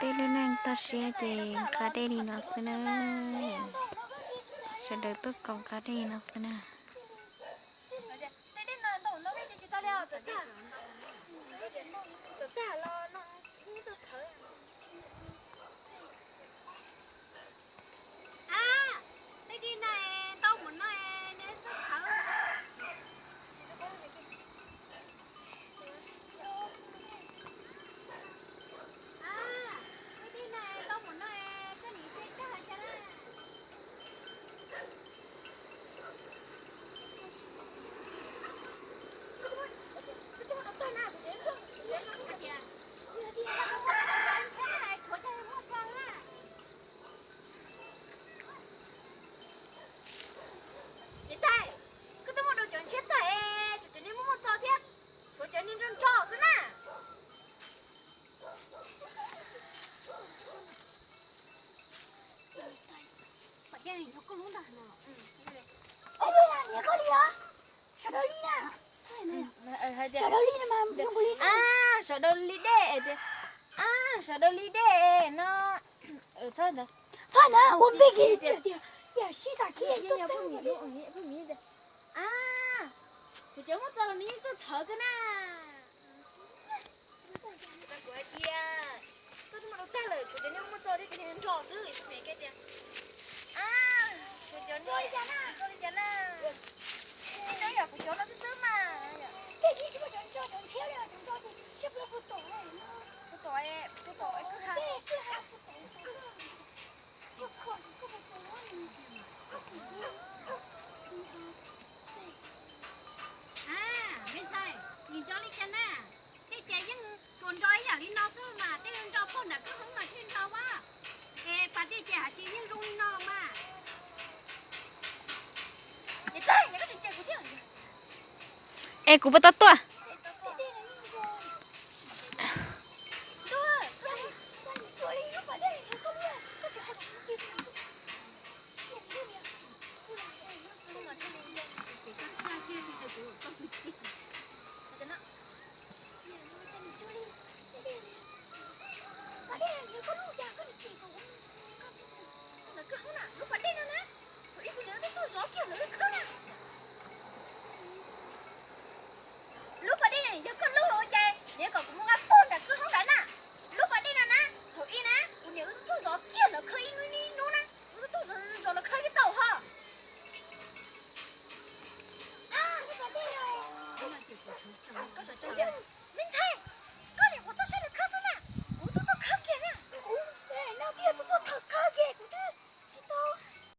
Peb lub neej toj siab ces nqa dej li no xwb na. Sawv daws tuaj koom nqa dej li no xwb na. Niam tais, koj twb muab rau cov ntshiab tag, tshuav cov niag muaj muaj txo thiab, tshuav cov niag nrog nrog xwb na. Niam koj li os, sawv daws li na. Sawv daws li na mas, sawv daws li dej, sawv daws li dej no. Txhob ntawd, ua npe kiag tias, tias sib xav kiag tuaj txeeb tias. Txhua cov muaj txo los nws yeej txawj txhawv kawg na. Kuv hais tias, koj twb muaj dua tag lawm, tshuav cov niag muaj txo thiab cov niag nrog xwb, kuv hais tias. Kuv cov no li cas na? Kuv cov no xwb xwb mas. Tej tsis muaj cov nrog, cov ntshiab li, cov nrog ces siab pw puag tom, puag tom, puag tom kwj ha. Me ntxhais, nim nrog li cas na? Tej ces yeej tsuas nrog ib yam li no xwb mas, tej nrog pog nram kwj hoob mas thiaj nrog ua. Es pas dej ces hais tsis yeej zoo li no mas. Es kuv puas tau tuaj?